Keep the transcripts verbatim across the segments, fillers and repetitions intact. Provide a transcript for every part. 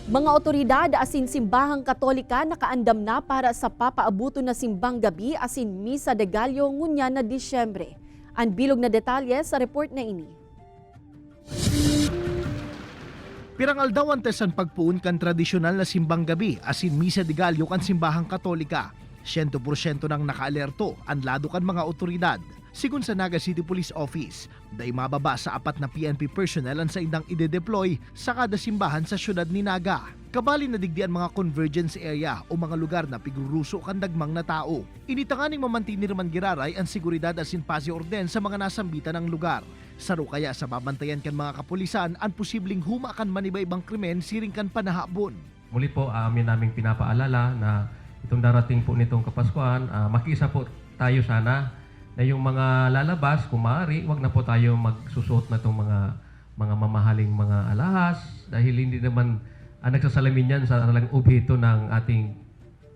Mga otoridad asin simbahang Katolika nakaandam na para sa papaaboton na simbang gabi asin Misa de Gallo ngunyan na Disyembre. An bilog na detalye sa report na ini. Pirang aldaw antes an pagpoon kan tradisyonal na simbang gabi asin Misa de Gallo kan simbahang Katolika, siyento porsyento nang nakaalerto an lado kan mga otoridad. Sigon sa Naga City Police Office, dai mababa sa apat na P N P personnel an saindang ide-deploy sa kada simbahan sa siyudad nin Naga. Kabali na digdi an mga convergence area o mga lugar na pigruruso kan dagmang na tawo. Ini tanganing mamantenir man giraray an seguridad asin paz y orden sa mga nasambitan nang lugar. Saro kaya sa babantayan kan mga kapulisan an posibleng huma kan manibaibang krimen siring kan panahabon. Muli po, amin naming pinapaalala na itong darating po nitong Kapaskuhan, ah, makiisa po tayo sana na yung mga lalabas, kung maaari, wag na po tayo magsusuot na itong mga, mga mamahaling mga alahas dahil hindi naman ang nagsasalamin yan sa talagang obheto ng ating,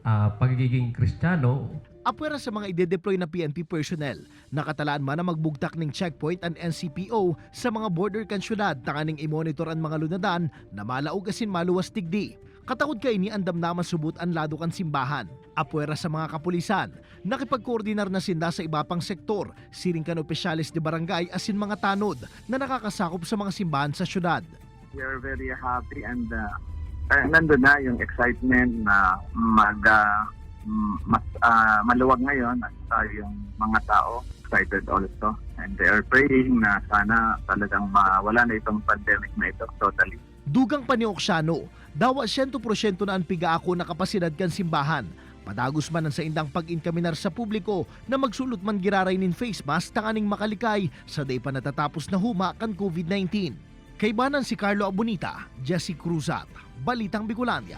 ah, pagiging Kristiyano. Apwera sa mga ide-deploy na P N P personnel, nakatalaan man na magbugtak ning checkpoint an N C P O sa mga border kan syudad tanganing i-monitor an mga lunadan na malaog asin maluwas digdi. Katakod kaini andam na masubot an lado kan simbahan. Apwera sa mga kapulisan, nakipagkoordinar na sinda sa iba pang sektor, siring kan opisyales de barangay asin mga tanod na nakakasakop sa mga simbahan sa syudad. We are very happy and, uh, eh, nandun na yung excitement na mag, ah, mm, mas, ah, maluwag ngayon at, ah, yung mga tao excited also. And they are praying na sana talagang mawala na itong pandemic na ito totally. Dugang pa ni Oxiano, dawa siyento porsyento na an pigaako na kapasidad kan simbahan. Padagos man an saindang pag-inkaminar sa publiko na magsulot man giraray nin face mask tanganing makalikay sa dai pa natatapos na huma kan COVID nineteen. Kaibanan si Carlo Abonita, Jesse Cruzat, Balitang Bicolandia.